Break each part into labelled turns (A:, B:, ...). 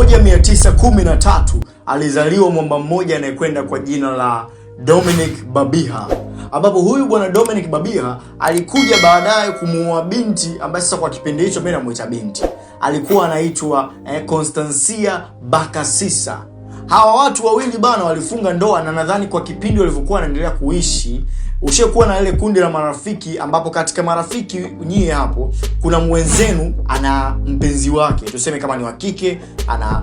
A: 1913 alizaliwa mwamba mmoja anayekwenda kwa jina la Dominic Babiha, ambapo huyu bwana Dominic Babiha alikuja baadaye kumuoa binti ambaye sasa kwa kipindi hicho mimi namuita binti, alikuwa anaitwa Constancia Bakasisa. Hawa watu wawili bana walifunga ndoa, na nadhani kwa kipindi walivyokuwa wanaendelea kuishi, ushakuwa na ile kundi la marafiki ambapo katika marafiki nyie hapo kuna mwenzenu ana mpenzi wake, tuseme kama ni wa kike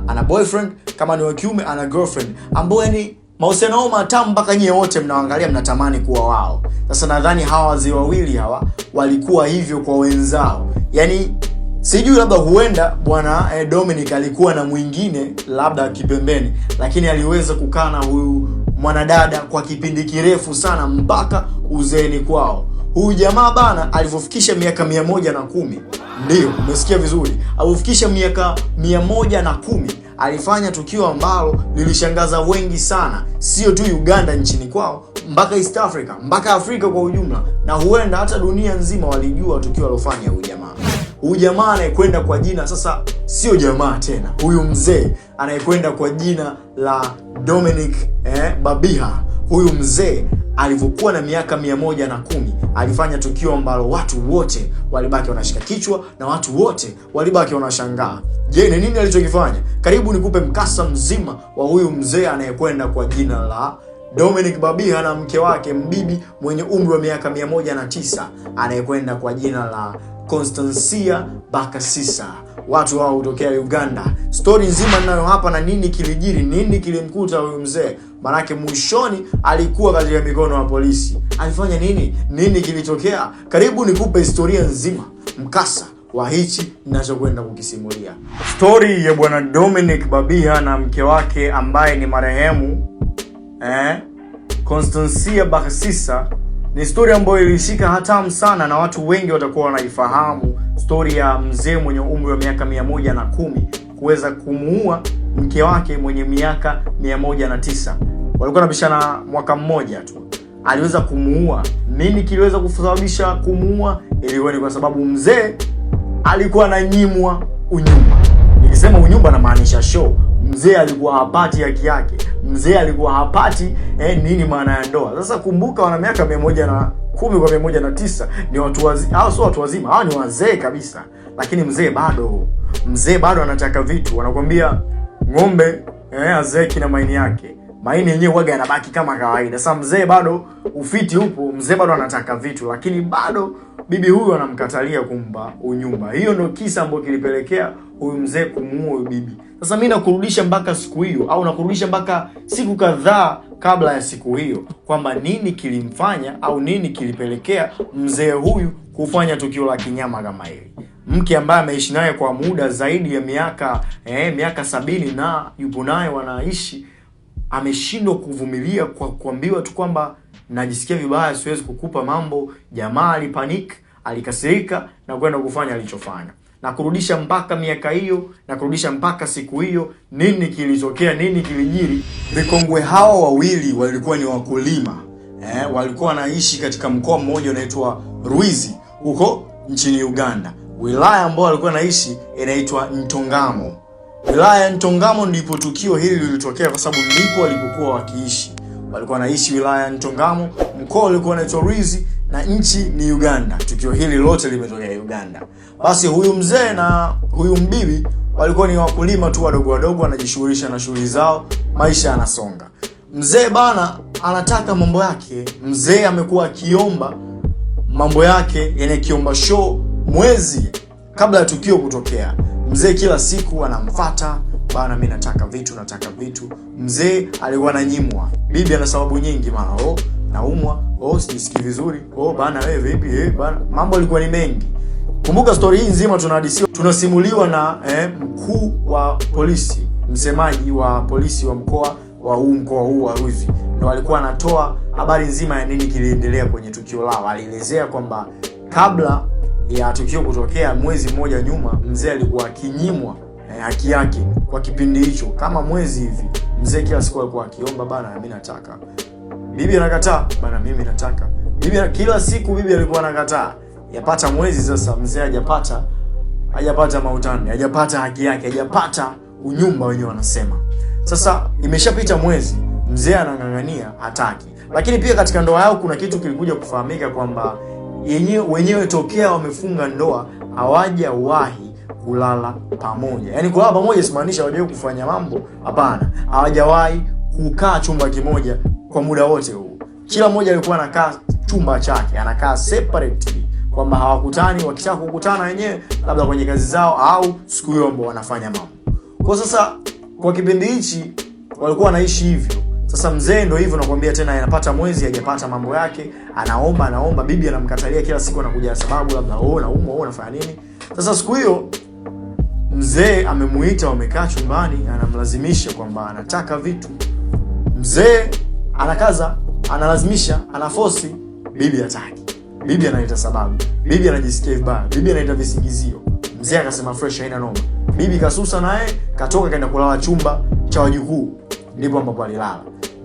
A: ana boyfriend, kama ni wa kiume ana girlfriend, ambao yani mahusiano yao matamu mpaka nyie wote mnaangalia mnatamani kuwa wao. Sasa nadhani hawa wazee wawili hawa walikuwa hivyo kwa wenzao, yani sijui labda huenda bwana Dominic alikuwa na mwingine labda kipembeni, lakini aliweza kukaa na huyu mwanadada kwa kipindi kirefu sana mpaka uzeeni kwao. Huyu jamaa bana alivyofikisha miaka 110, ndio umesikia vizuri, alivyofikisha miaka 110 alifanya tukio ambalo lilishangaza wengi sana, sio tu Uganda nchini kwao, mpaka East Africa, mpaka Afrika kwa ujumla, na huenda hata dunia nzima walijua tukio alofanya huyu jamaa. Huyu jamaa anayekwenda kwa jina sasa, sio jamaa tena, huyu mzee anayekwenda kwa jina la Dominic Babiha. Huyu mzee alivyokuwa na miaka 110 alifanya tukio ambalo watu wote walibaki wanashika kichwa na watu wote walibaki wanashangaa. Je, ni nini alichokifanya? Karibu nikupe mkasa mzima wa huyu mzee anayekwenda kwa jina la Dominic Babiha na mke wake mbibi mwenye umri wa miaka 109 anayekwenda kwa jina la Constancia Bakasisa. Watu hao hutokea Uganda. Stori nzima ninayo hapa na nini kilijiri, nini kilimkuta huyu mzee, manake mwishoni alikuwa katika mikono ya polisi. Alifanya nini? Nini kilitokea? Karibu nikupe historia nzima, mkasa wa hichi ninachokwenda kukisimulia. Stori ya bwana Dominic Babiha na mke wake ambaye ni marehemu Constancia Bakasisa ni stori ambayo ilishika hatamu sana na watu wengi watakuwa wanaifahamu, stori ya mzee mwenye umri wa miaka 110 kuweza kumuua mke wake mwenye miaka 109. Walikuwa wanapishana mwaka mmoja tu, aliweza kumuua. Nini kiliweza kusababisha kumuua? Ilikuwa ni kwa sababu mzee alikuwa ananyimwa unyumba. Nikisema unyumba namaanisha show. Mzee alikuwa hapati haki yake, mzee alikuwa hapati nini maana ya ndoa. Sasa kumbuka, wana miaka 110 kwa 109 ni watu wazima, hao sio watu wazima, hao ni wazee kabisa, lakini mzee bado anataka vitu. Wanakuambia ng'ombe hazeeki na maini yake, maini yenyewe huwaga yanabaki kama kawaida. Sasa mzee bado ufiti upo, mzee bado anataka vitu, lakini bado bibi huyu anamkatalia kumpa unyumba. Hiyo ndio kisa ambacho kilipelekea huyu mzee kumuua huyu bibi. Sasa mimi nakurudisha mpaka siku hiyo, au nakurudisha mpaka siku kadhaa kabla ya siku hiyo, kwamba nini kilimfanya au nini kilipelekea mzee huyu kufanya tukio la kinyama kama hili. Mke ambaye ameishi naye kwa muda zaidi ya miaka 70 na yupo naye wanaishi, ameshindwa kuvumilia kwa kuambiwa tu kwamba najisikia vibaya, siwezi kukupa mambo. Jamaa alipanic, alikasirika na kwenda kufanya alichofanya, na kurudisha mpaka miaka hiyo na kurudisha mpaka siku hiyo. Nini kilitokea? Nini kilijiri? Vikongwe hawa wawili walikuwa ni wakulima, walikuwa wanaishi katika mkoa mmoja unaitwa Ruizi huko nchini Uganda. Wilaya ambayo walikuwa wanaishi inaitwa Ntungamo. Wilaya ya Ntungamo ndipo tukio hili lilitokea, kwa sababu ndipo walipokuwa wakiishi. Walikuwa wanaishi wilaya ya Ntungamo, mkoa ulikuwa unaitwa Ruizi na nchi ni Uganda. Tukio hili lote limetokea Uganda. Basi huyu mzee na huyu mbibi walikuwa ni wakulima tu wadogo wadogo, wanajishughulisha na shughuli zao, maisha yanasonga. Mzee bana anataka mambo yake. Mzee amekuwa akiomba mambo yake, yani akiomba show mwezi kabla ya tukio kutokea. Mzee kila siku anamfata bana, mimi nataka vitu, nataka vitu. Mzee alikuwa ananyimwa. Bibi ana sababu nyingi, mara oh, naumwa, oh, sijisikii vizuri, oh bana, wewe vipi, bana, mambo yalikuwa ni mengi. Kumbuka story hii nzima tunahadisiwa, tunasimuliwa na mkuu wa polisi, msemaji wa polisi wa mkoa wa huu mkoa huu wa Ruizi, ndio alikuwa anatoa habari nzima ya nini kiliendelea kwenye tukio lao. Alielezea kwamba kabla ya tukio kutokea mwezi mmoja nyuma, mzee alikuwa akinyimwa haki yake kwa kipindi hicho kama mwezi hivi. Mzee kila siku alikuwa akiomba, bana, mimi nataka. Bibi anakataa, bana, mimi nataka. Bibi kila siku bibi alikuwa anakataa. Yapata mwezi sasa, mzee hajapata mautani, hajapata haki yake, hajapata Unyumba wenyewe wanasema. Sasa imeshapita mwezi, mzee anang'ang'ania, hataki. Lakini pia katika ndoa yao kuna kitu kilikuja kufahamika kwamba wenyewe tokea wamefunga ndoa hawajawahi kulala pamoja. Yaani kulala pamoja simaanisha hawajawahi kufanya mambo, hapana. Hawajawahi kukaa chumba kimoja kwa muda wote huu. Kila mmoja alikuwa anakaa chumba chake, anakaa separately, kwamba hawakutani. Wakitaka kukutana wenyewe labda kwenye kazi zao au siku hiyo ambao wanafanya mambo. Kwa sasa kwa kipindi hichi walikuwa wanaishi hivyo. Sasa mzee ndo hivyo nakwambia tena, anapata mwezi hajapata mambo yake, anaomba anaomba, bibi anamkatalia kila siku, anakuja sababu labda oh, naumwa, oh, nafanya nini. Sasa siku hiyo mzee amemuita, wamekaa chumbani, anamlazimisha kwamba anataka vitu. Mzee anakaza, analazimisha, anafosi, bibi hataki. Bibi analeta sababu, bibi anajisikia vibaya, bibi analeta visingizio. Mzee akasema fresh, haina noma. Bibi kasusa naye katoka kaenda kulala chumba cha wajukuu, ndipo ambapo alilala.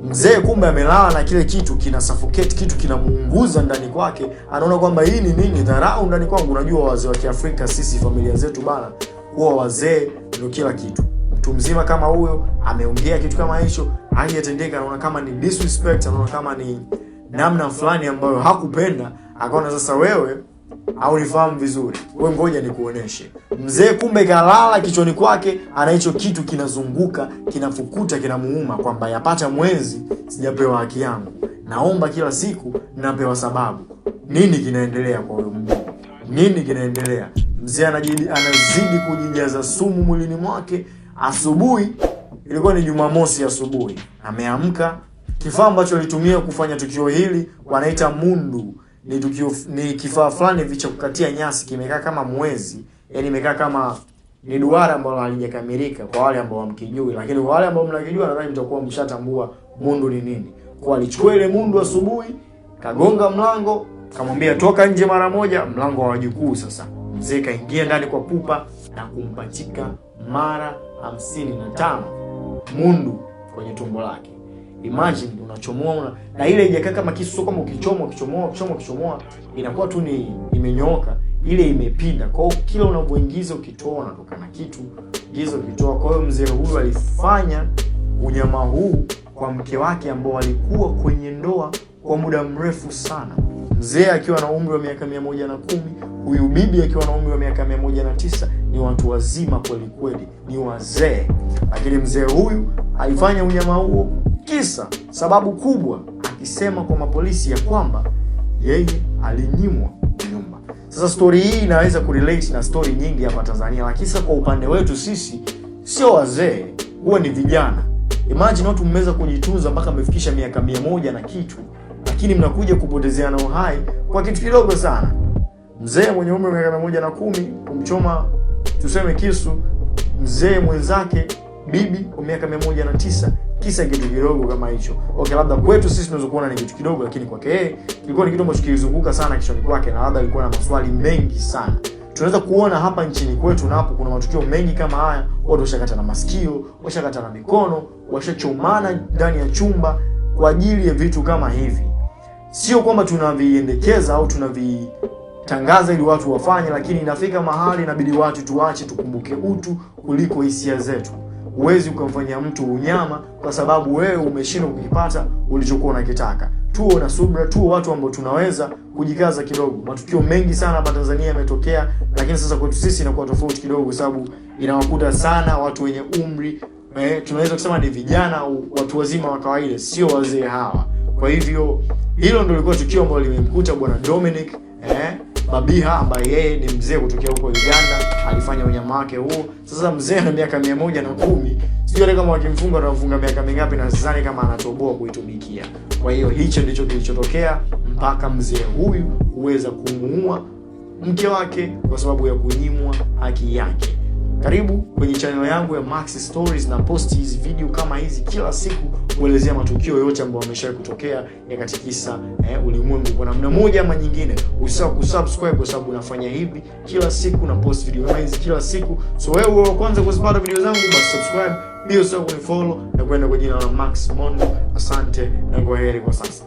A: Mzee kumbe amelala na kile kitu kina suffocate, kitu kinamuunguza ndani kwake, anaona kwamba hii ni nini, dharau ndani kwangu. Unajua wazee wa Kiafrika sisi familia zetu bana, huwa wazee ndio kila kitu. Mtu mzima kama huyo ameongea kitu kama hicho, hajatendeka, anaona kama ni disrespect, anaona kama ni namna fulani ambayo hakupenda, akaona sasa wewe au nifahamu vizuri, wewe ngoja nikuoneshe. Mzee kumbe kalala kichwani kwake, ana hicho kitu kinazunguka, kinafukuta, kinamuuma kwamba yapata mwezi sijapewa haki yangu, naomba kila siku napewa sababu. Nini kinaendelea kwa huyo mjukuu? Nini kinaendelea? Mzee anazidi kujijaza sumu mwilini mwake. Asubuhi, ilikuwa ni Jumamosi asubuhi, ameamka. Kifaa ambacho alitumia kufanya tukio hili wanaita mundu, ni kifaa fulani hivi cha kukatia nyasi, kimekaa kama mwezi, yani imekaa kama ni duara ambalo halijakamilika kwa wale ambao hamkijui, lakini kwa wale ambao mnakijua nadhani mtakuwa mshatambua mundu ni nini. Kwa alichukua ile mundu asubuhi, kagonga mlango, kamwambia toka nje mara moja, mlango wa wajukuu. Sasa mzee kaingia ndani kwa pupa na kumpachika mara 55 mundu kwenye tumbo lake. Imagine unachomoa na ile haijakaa kama kisu, sio kama ukichomoa ukichomoa ukichomoa ukichomoa inakuwa tu ni imenyooka, ile imepinda. Kwa hiyo kila unapoingiza ukitoa unatoka na kitu, ingiza ukitoa. Kwa hiyo mzee huyu alifanya unyama huu kwa mke wake ambao walikuwa kwenye ndoa kwa muda mrefu sana. Mzee akiwa na umri wa miaka 110, huyu bibi akiwa na umri wa miaka 109. Ni watu wazima kweli kweli, ni wazee. Lakini mzee huyu alifanya unyama huo kisa sababu kubwa, akisema kwa mapolisi ya kwamba yeye alinyimwa nyumba. Sasa story hii inaweza kurelate na story nyingi hapa Tanzania, lakini sasa kwa upande wetu sisi sio wazee, huwa ni vijana. Imagine watu mmeweza kujitunza mpaka mmefikisha miaka 100 na kitu, lakini mnakuja kupotezeana uhai kwa kitu kidogo sana. Mzee mwenye umri wa miaka 110 kumchoma tuseme kisu mzee mwenzake bibi wa miaka 109, kisa kitu kidogo kama hicho. Okay, labda kwetu sisi tunaweza kuona ni kitu kidogo, lakini kwake yeye kilikuwa ni kitu ambacho kilizunguka sana kichwani kwake, na labda alikuwa na maswali mengi sana. Tunaweza kuona hapa nchini kwetu napo kuna matukio mengi kama haya, watu washakata na masikio, washakata na mikono, washachomana ndani ya chumba kwa ajili ya vitu kama hivi. Sio kwamba tunaviendekeza au tunavitangaza ili watu wafanye, lakini inafika mahali inabidi watu tuache, tukumbuke utu kuliko hisia zetu. Huwezi ukamfanyia mtu unyama kwa sababu wewe umeshindwa kukipata ulichokuwa unakitaka. Tuwe na subra, tuwe watu ambao tunaweza kujikaza kidogo. Matukio mengi sana hapa Tanzania yametokea, lakini sasa kwetu sisi inakuwa tofauti kidogo, kwa sababu inawakuta sana watu wenye umri tunaweza kusema ni vijana au watu wazima wa kawaida, sio wazee hawa. Kwa hivyo hilo ndio lilikuwa tukio ambalo limemkuta bwana Dominic Babiha ambaye yeye ni mzee kutokea huko Uganda, alifanya unyama wake huo. Sasa mzee ana miaka 110, sijui hata kama wakimfunga watamfunga miaka mingapi, na sidhani kama anatoboa kuitumikia. Kwa hiyo hicho ndicho kilichotokea mpaka mzee huyu kuweza kumuua mke wake kwa sababu ya kunyimwa haki yake. Karibu kwenye channel yangu ya Max Stories, na post hizi video kama hizi kila siku kuelezea matukio yote ambayo yameshawahi kutokea yakatikisa ulimwengu kwa namna moja ama nyingine. Usisahau kusubscribe kwa sababu nafanya hivi kila siku na post video kama hizi kila siku. So wewe uwe wa kwanza kuzipata video zangu, basi subscribe, pia usisahau kunifollow na kwenda kwa jina la Max Mondo. Asante na kwaheri kwa sasa.